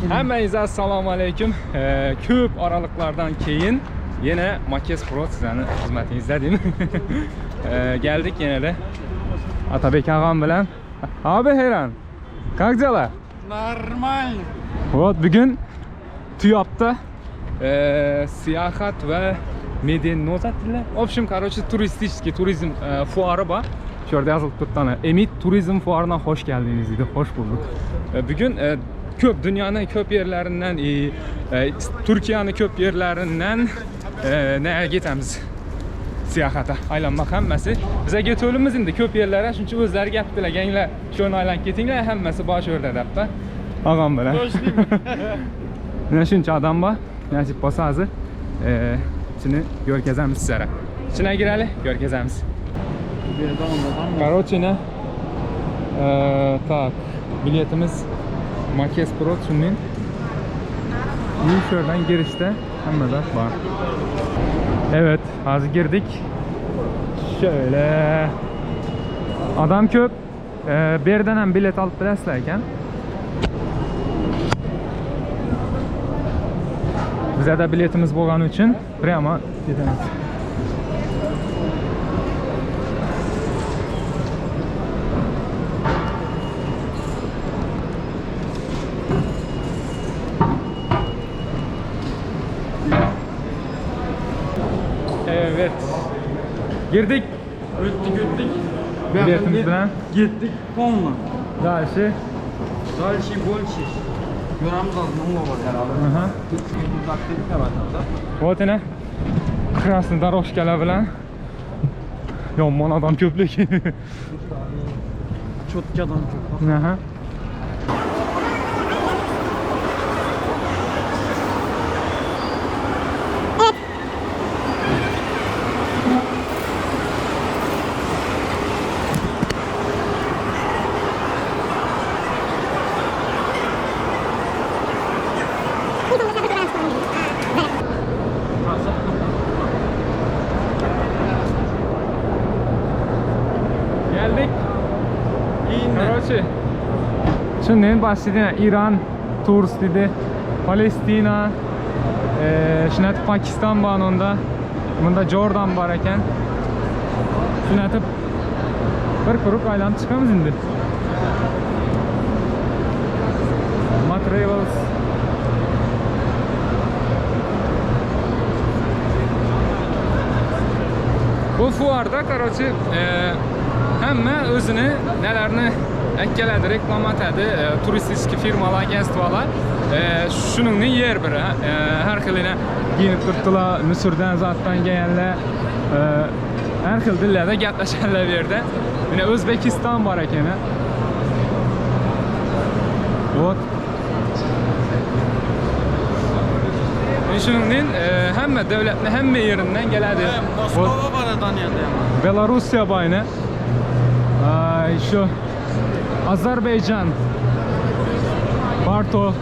Hammangizga assalomu alaykum. Ko'p aralıklardan keyin yine Makes Pro sizlarni xizmatingizda deymi? Geldik yine de Atabek ağam bilan. Abi Heyran, как дела? Нормально. Вот bugun Tuyapda siyahat va medeni dedilar. В общем, короче, turistik turizm fuarı bor. Şu yerda yozilib turibdi ana. Emit Turizm fuarına hoş geldiniz dedi. Hoş bulduk. Bugun ko'p dunyoning ko'p yerlarinden, Turkiyaning ko'p yerlarinden nega ketamiz? Siyahata aylanma hammasi. Biza ketolimiz endi ko'p yerlara, shuning uchun o'zlari gapdilar, "Ganglar, shuni aylanib ketinglar, hammasi bor shu yerda" debdi. Og'am bilan. Mana shuncha odam bor. Nasib bo'lsa hozir ichini ko'rkazamiz sizlarga. Ichine gireli, ko'rkazamiz. Короче, ne? Так, biletimiz Makes Pro Tunin. Şuradan girişte hamma zat var. Evet, hazır girdik. Şöyle. Adam köp. Bir yerdan ham bilet alıp bilasizlar ekan. Bizada biletimiz bo'lgani uchun prямо ketamiz. Evet. Girdik. Ötdük ötdük. Biletimiz bilan. Gittik полно. Дальше. Дальше больше. Göremiz az ne var herhalde. Aha. Вот ine. Красный дорожkalar bilan. Yomon odam ko'plik. Чётки adam çok. Aha. Geldik. Короче, shundan başladı İran Tours dedi. Palestina, shunatib Pakistan bor onda. Bunda Jordan bor ekan. Shunatib bir kurup aylanıp chiqamiz endi. Ma Travels. Bu fuarda, короче, hamma o'zini nelerini akkaladi, reklama atadi, turistik firmalar, agentstvolar. Shuningni yer biri, har xil giyinib turibdilar, Misrdan, zatdan kelganlar, har xil dillarda gaplashadilar bu yerda. Mana O'zbekiston bor ekan. Вот. Shuningdek, hamma davlatni hamma yerinden keladi. Moskova var Daniyada ama. Belarusya bor yine. Şu Azerbaycan. Barto.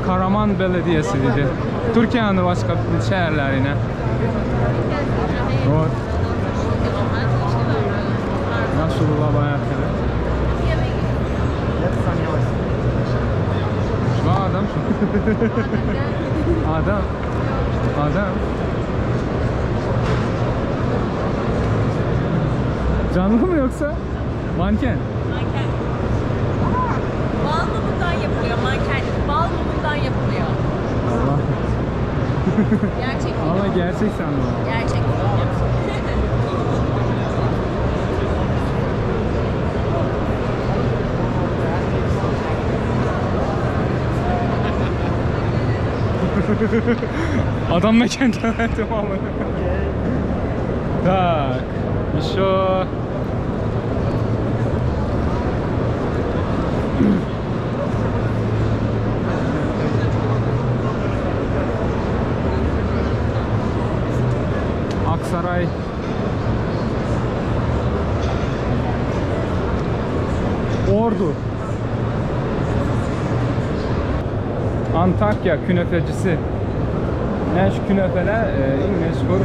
Karaman Belediyesi dedi. Türkiye'nin başka şehirleri yine. Вот. Nasrullah bayağı Şu adam şu. Adam. Adam. Canlı mı yoksa manken? Manken. Bal mumundan yapılıyor manken. Bal mumundan yapılıyor. Allah. Gerçek değil. Ama gerçek sandım. Gerçek. Adam mekan tanıtım ama. Так, еще Aksaray. Ordu. Antakya künefecisi. Ne şu künefeler en meşhur.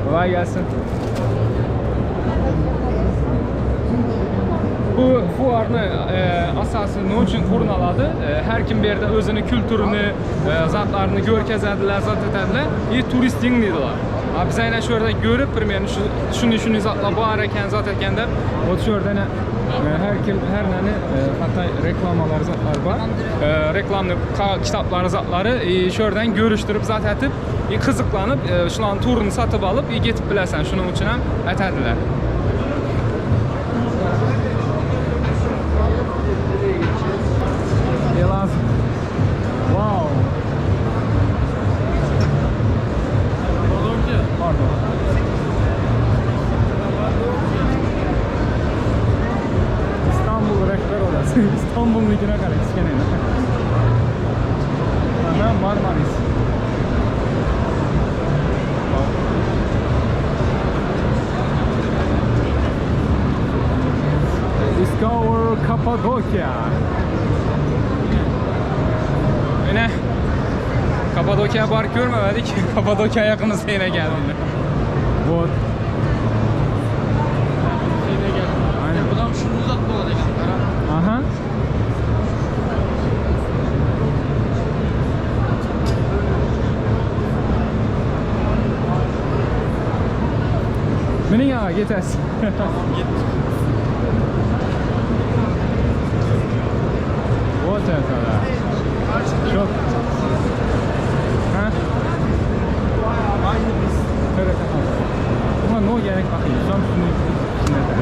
Kolay gelsin. Bu fuarni. Asasy nime üçin gurnalady? Her kim bu ýerde özüni kültürini, zatlaryny görkezediler, zat etediler i turist ýygnaydylar. A biz aýna şu ýerde görüp primerno şu şuny şuny zatlar bar eken, zat eken dep. Ot şu ýerde her kim her näni hatda reklamalar zatlar bar. Reklamny kitaplary zatlary i şu ýerden görüşdirip zat etip i gyzyklanyp şularyň turuny satyp alyp i getip bilersen. Şunuň üçin hem etediler. Elazığ. Wow. Pardon. İstanbul rehber odası. İstanbul'unkine qara kichkina. Aha, Marmaris. Wow. Discover Cappadocia. Ine Kapadokya'ya baryp görmemedik. Kapadokya yakınızda yine geldi. Вот. Yine gel. Aynen. Bu da şunu uzat dolar ekan. Qara. Aha. Mining ağa ketasiz. Вот это да. Çok. Ha? Aynı biz. TRT Haber. Ama ne gerek bakayım. Samsun'un içinde de.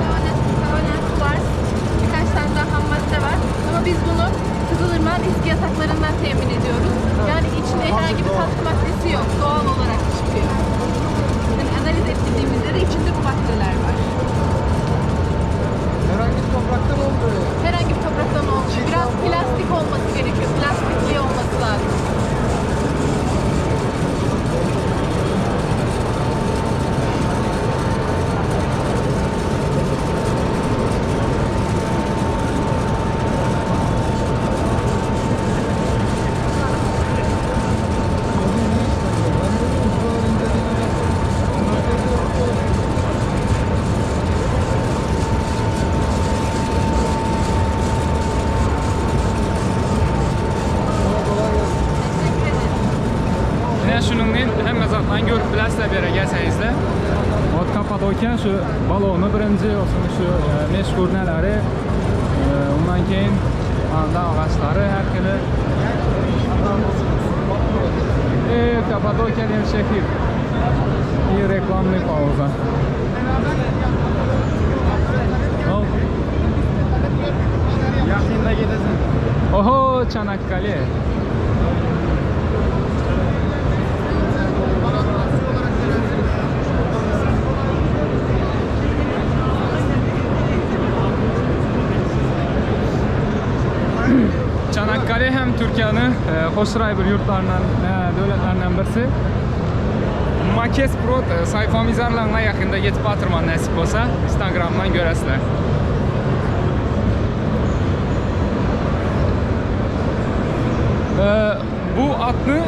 Tane kuvars, birkaç tane daha ham madde var. Ama biz bunu Kızılırmak'ın eski yataklarından temin ediyoruz. Yani içinde herhangi bir katkı maddesi yok. Doğal olarak çıkıyor. Yani analiz ettirdiğimizde de içinde bu maddeler var. Herhangi bir topraktan olmuyor yani. Herhangi bir topraktan olmuyor. Biraz plastik olması gerekiyor. Plastikli olması lazım. Teşekkür ederim. Ine şunuň hemme zatlaryny görüp bilasizler bu ýere gelseňizler. Ot Kapadokya şu balonu birinci, olsun şu e, meşhur neleri. E, ondan keyin anda ağaçları her türlü. E, Kapadokya diyen şehir. Bir reklamlı pauza. Hop. Yaqinda ketasan. Oho Çanakkale. Çanakkale hem Türkiye'nin e, hoşray bir yurtlarından, e, döwletlerinden birisi. Makes Pro e, sayfam izarlarına yakında yetip batırman nasip olsa Instagram'dan göresizler. E, bu atny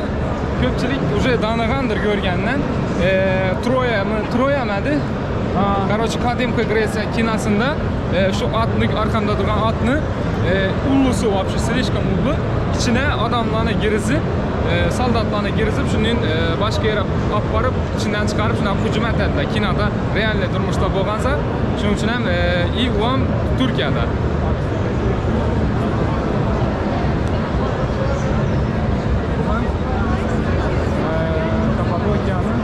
köpçülik уже danagandyr görgenden. E, Troya mı? Troya mıydı? Короче, Kadimki Gretsiya kinosunda e, şu atny arkamda duran atny e, ullusu вообще слишком ullu. İçine adamlarını girizip, e, soldatlarını girizip şunun e, başka yere alıp barıp içinden çıkarıp şuna hücum etdiler. Kinoda realde durmuşta bolgansa, şunun için hem e, iyi uam Türkiye'de. E, Kapadokya'nın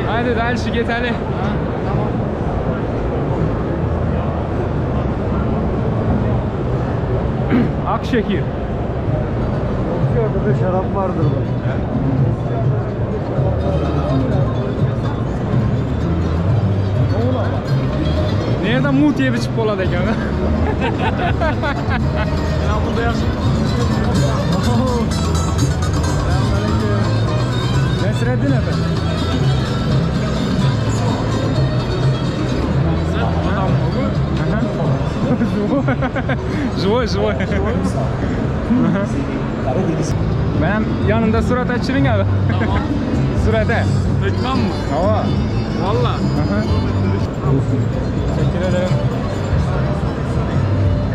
Haydi дальше keteli. Tamam. Akşehir. Orada da şarap vardır bak. Nerede mut yiyip içip bolady eken? Ya burada yaşayayım. Nesreddin efendi. Adam. Живой, живой. Ben yanında surat açırın abi. Tamam. Surata. Reklam mı? Hava. Valla. Teşekkür ederim.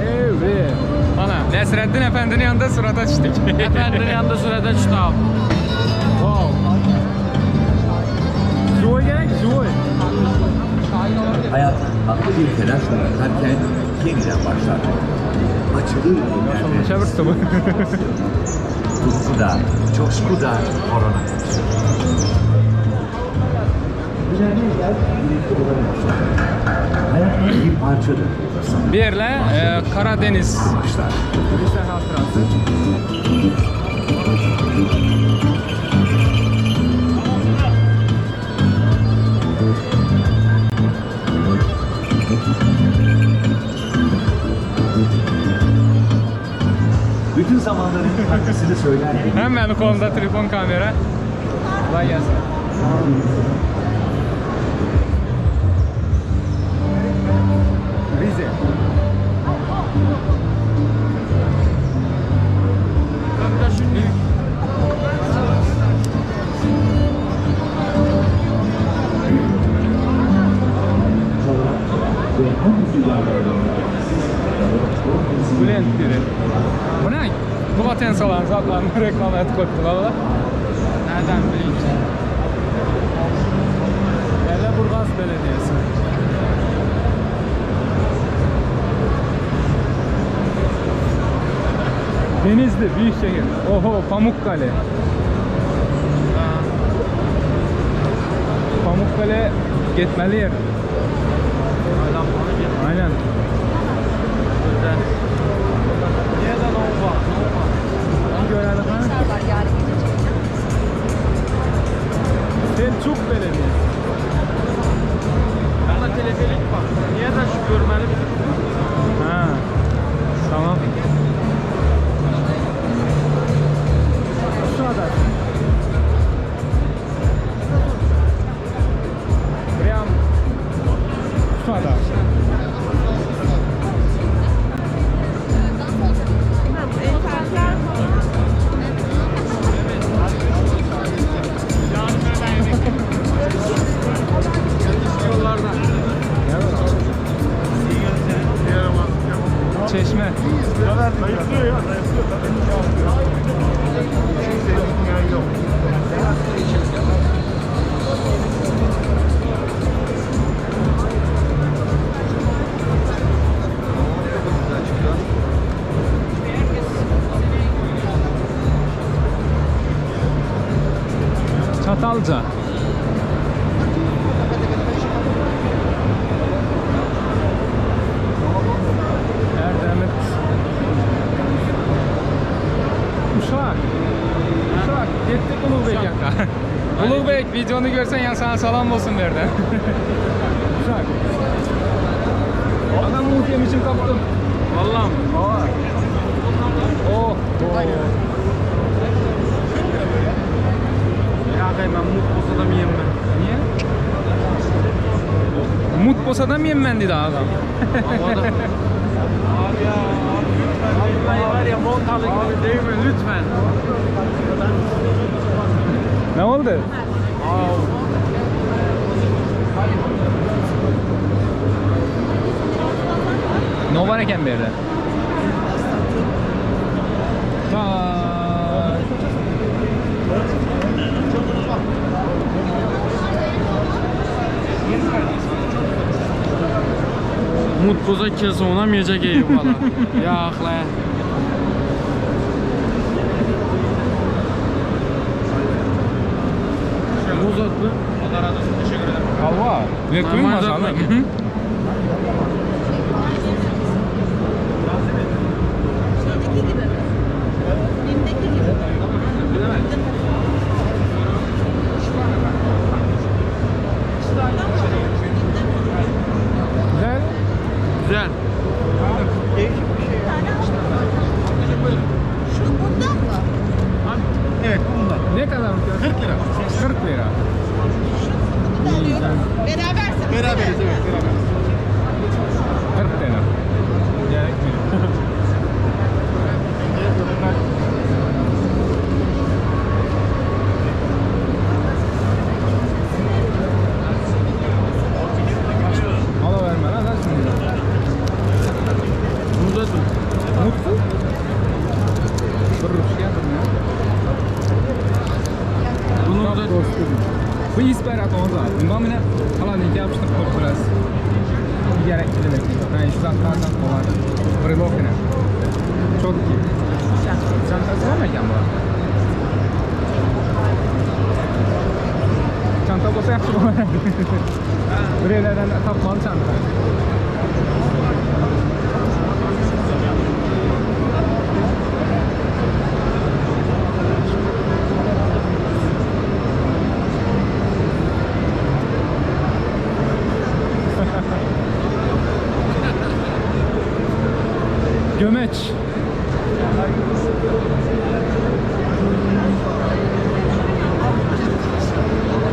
Evet. Ana Nesreddin Efendi'nin yanında surata düştük. Efendinin yanında sürede çıktı abi. Wow. Живой gerek, живой. Hayat tatlı bir telaşla akarken yeniden başlar. Açılır ellerde Çabuk bu. tutku da, coşku da korona. Güzellikler birlikte olamıyorlar. Hayat bir parçadır. Sana Bir yerle e, Karadeniz başlar. Rize hatırası. Bütün zamanların tatlısını söyler gibi. Hem benim kolumda telefon kamera. Kolay gelsin. Rize. Bülent biri. Bu ne? Bulaten salan zatlarını reklam etip koydular. la. Nereden bileyim ki? Lüleburgaz Belediyesi. Denizli büyük şehir. Oho Pamukkale. Pamukkale gitmeli yer. Aynen bana gel. Aynen. Güzel. Niye de Nova? Nova. Görelim ha. var yarın gece çekeceğim. Selçuk Belediyesi. Burada teleferik var. Niye de şu görmeli bizim? Ha. Tamam. Kuşadası. Prям Kuşadası. Yollarda. Çeşme. Çatalca. Erdemit. Uşak. Uşak. Gittik Ulubek yaka. Ulubek videonu görsen ya sana salam olsun verdi. Uşak. Adam mut yemişim kaptım. Valla mı? Aa. Oh. Oh. Ya ben mut olsa da mı yiyeyim ben? Niye? Mut bolsa da mı yemem dedi adam. Havada. Abi ya. Abi lütfen. Abi ben var ya mont alayım. Abi değil mi? Lütfen. Ne oldu? Ne var eken bir yerde? Ta. Mut boza kelse ona mı yiyecek eyvallah. ya akla. Muz atlı. Hava. Ne Normal koyayım maşallah. zaten. Hı hı. Şeydeki gibi mi? Bim'deki gibi mi? Güzel. Güzel. Şu bundan mı? Ne kadar mı? 40 lira. 40 lira. Bunu da alıyorum. Berabersiniz. Beraberiz evet. 40 lira. Gerek mi? Bu is berýär zat. Bundan mine holodilnik'e ýapyşdyryp goýup bileris. Gerekli demek. Yani şu zatlardan bolar. Brelok ine. Çok iyi. Çantası var mı ekan bu? Çanta bolsa ýagşy bolar. Birevlerden tapmaly çanta. Gömeç.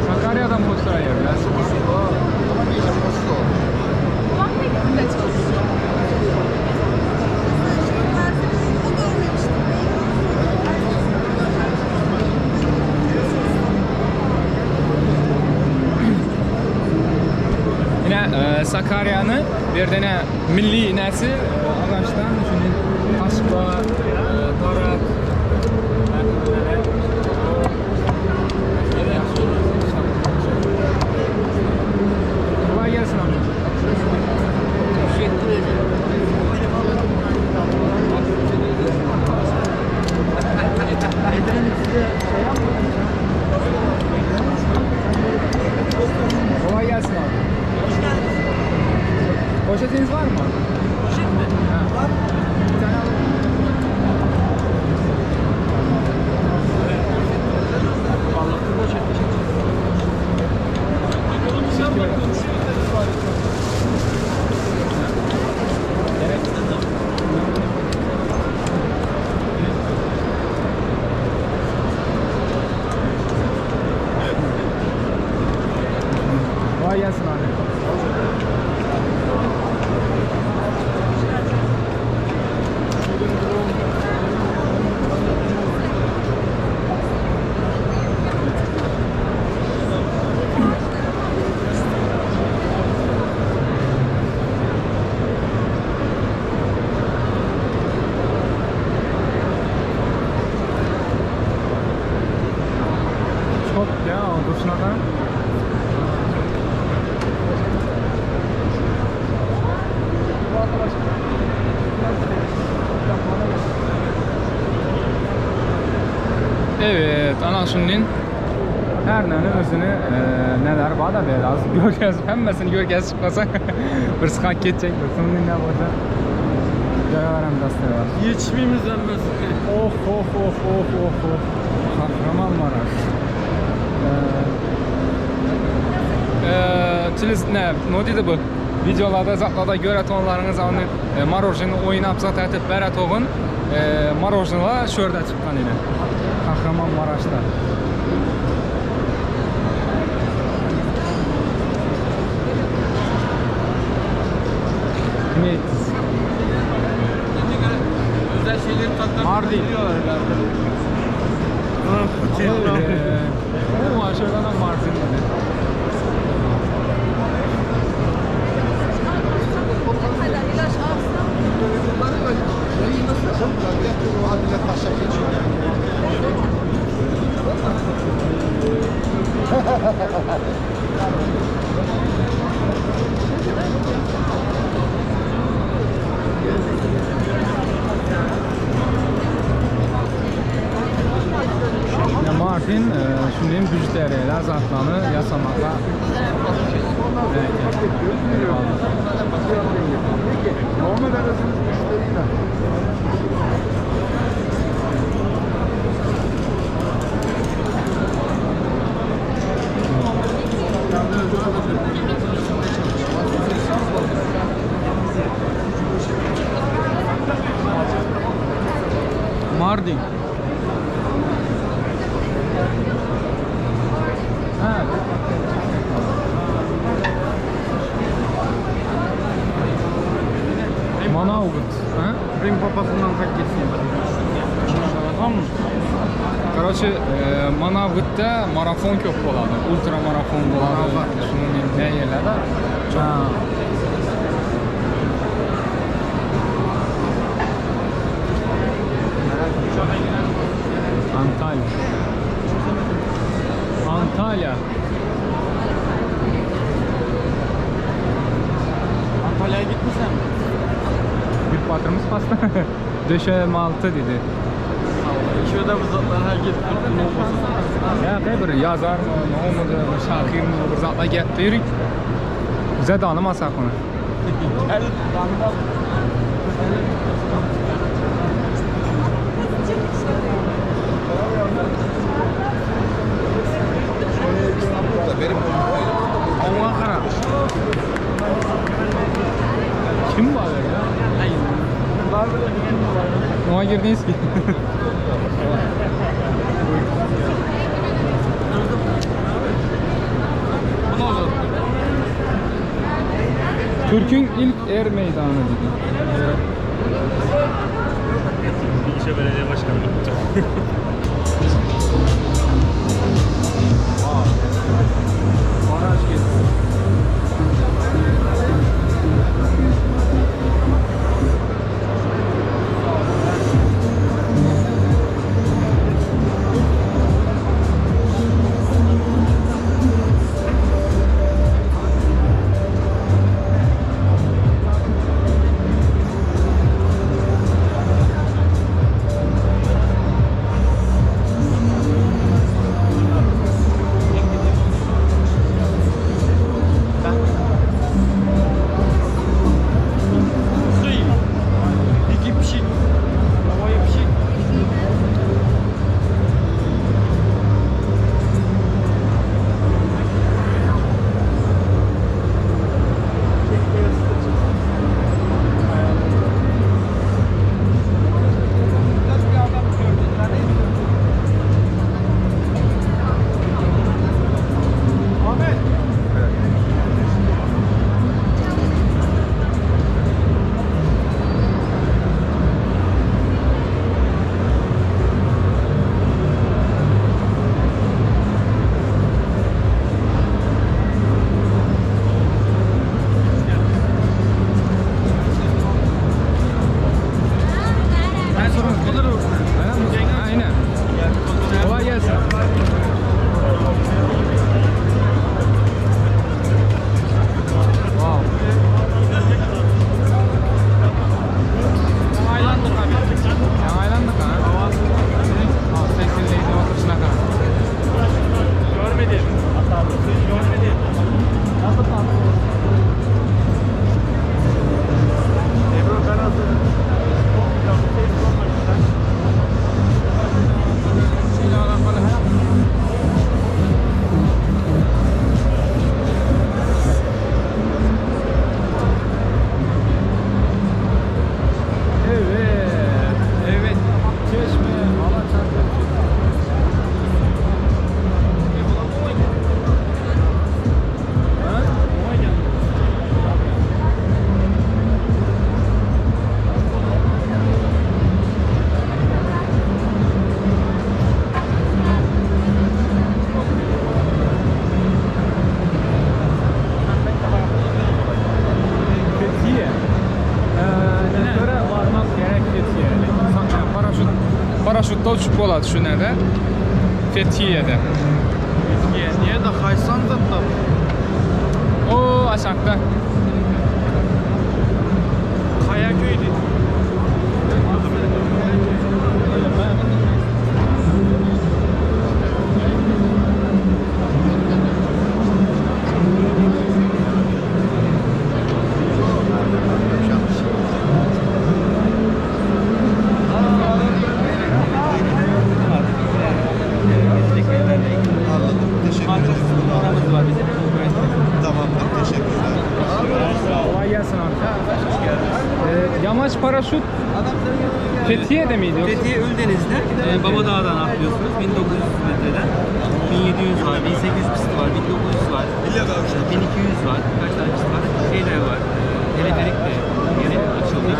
Sakarya'dan posta yerler. Muhabbet de çalışıyor. O görmemiştim. Yine e, Sakarya'nı bir tane milli nesi e, ağaçtan şunu tasma, e, darak, Kolay gelsin amca. Teşekkür ederim. Kolay gelsin abi. Hoş geldiniz. Poşetiniz var mı? Poşet mi? Ha. Var. Bir tane alalım. Vallahi poşet. Teşekkür ederim. Evet. Kolay gelsin abi. Çok ya dursun adam. Evet, ana şunun her nəni özünü e, neler var da böyle az göreceğiz. Hemmesini göreceğiz çıkmasa bir sıkak geçecek. Şunun ne bolsa. Göreverem dastı var. Yetişmemiz emmesi. Of of of of of of. Kahramanmaraş. Ee, Çiliz ne, ne dedi bu? Videolarda, zatlarda göretonlarınız onu e, marojini oynap zat etip beretoğun e, marojinlar şurada çıkan yine. Kahramanmaraş'ta. Ne? Özel şeyleri tatlar. Mardin. Biliyorlar herhalde. Putin. Ee, o şuradan da Mardin dedi. Ne kadar ilaç alsam Ya Mardin, e, şimdi bijuteriyalar zatlarını yasamakla Normal aracınız müşteriyle. Mardin. Ha. Manavgat. Ha? Rim papasından tak geçsin. Tamam mı? Короче, e, Manavgatda marafon ko'p bo'ladi. Ultra marafon bo'ladi. Shuningdek, ne yerlarda? Çok Antalya. Antalya. pasta döşemaltı diýdi. Şurada bu zatlar herkes kırkın olmasın. Ya bir ýazarmy, nämedir, bir şahyrmy, bir zatlar gepde ýörik. Bize tanımasak onu. Gel dangal. Oňa gara. Kim bar ya? Hayır. Oňa girdiňiz ki. Bu ne oldu? Türk'ün ilk er meydanı dedi. İlçe belediye başkanı. Baraj gezisi. Suyu. İki pişik. Havayı pişik. Ben sorun. Aynen. Kolay gelsin. Wow. Aylandık abi. Aylandık ha. Ha, sesini oturuşuna kadar. Görmedim. Görmedim. Ebru ben hazırım. Evet. Evet. Çeşme, Alaçatı. Ha? Fethiye. Ee, varmak gerek Fethiye. Paraşüt, paraşütte uçup bolady şu nerde? Fethiye'de. Niye, niye de kaysan da da. O aşağıda. Kayaköy'dü. Anladım. Teşekkür ederiz. Numaramız var bizim. Tamamdır. Teşekkürler. Kolay gelsin abi. Hoş geldiniz. yamaç paraşüt Fethiye'de miydi yoksa? Fethiye Ölüdeniz'de e, Baba Dağ'dan atlıyorsunuz 1900 metreden. 1700 var, 1800 pisti var, 1900 var, 1200 var, kaç tane pist var? Şeyler var, e, teleferik de yeni açıldı.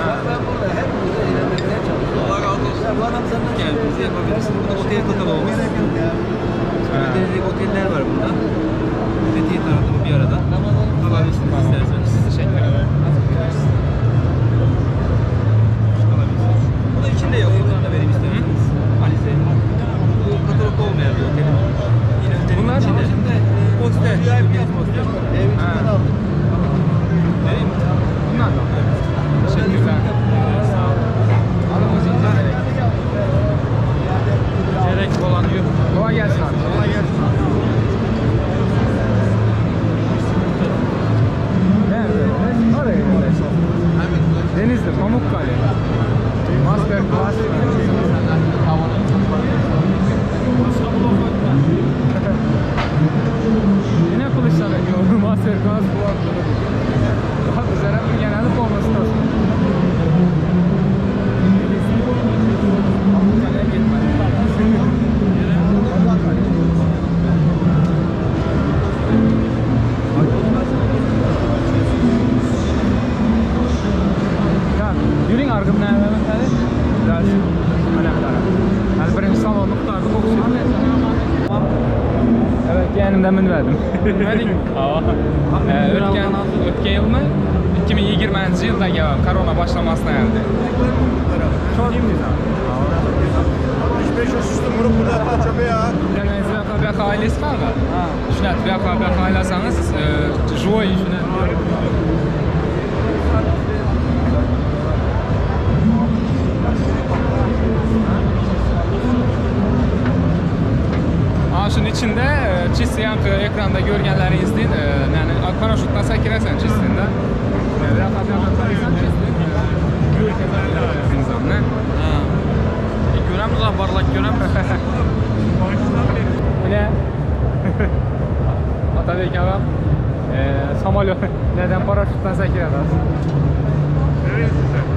Geldiğinizde yapabilirsiniz. Bu da otel kataloğumuz. Ölüdeniz'deki oteller var bunda. Fethiye tanıtımı bir arada. Alabilirsiniz isterseniz. Teşekkür ederim. Alabilirsiniz. Bu da içinde yok. Bunu da vereyim isterseniz. Alize. Bu katalogda olmayan bir otelim. Yine otelin Bunlar içinde. Hostel. Ölüdeniz Hostel. Ha. Bizler hem genelde polnosy. Tak, ýörüň argyn näme hadi. Ders. Ana. Hadi birinji salony gurtardyk okşaýdy. Evet, gänimden münmedim. Münmediňmi? Hawa. Ötken, ötken ýylmy? 2020-nji ýylda geldim. Korona başlamasyna geldi. 65 yaş üstü grup burada çöpe ya. Bu yoqqa aýlaýsyz kanka. Şuna bu yoqqa bu yoqqa aýlasaňyz, живой şuna. Ana şunun içinde çisti yankı ekranda görgenlerinizden yani paraşütten sekiresen çistinde. Bu yoqqa bu yoqqa qaraysan çisti. Nizamni. E, göremiz abi barlak göremiz. Mine Atabek agam samolyot neden paraşütden sekiradi. Neresi?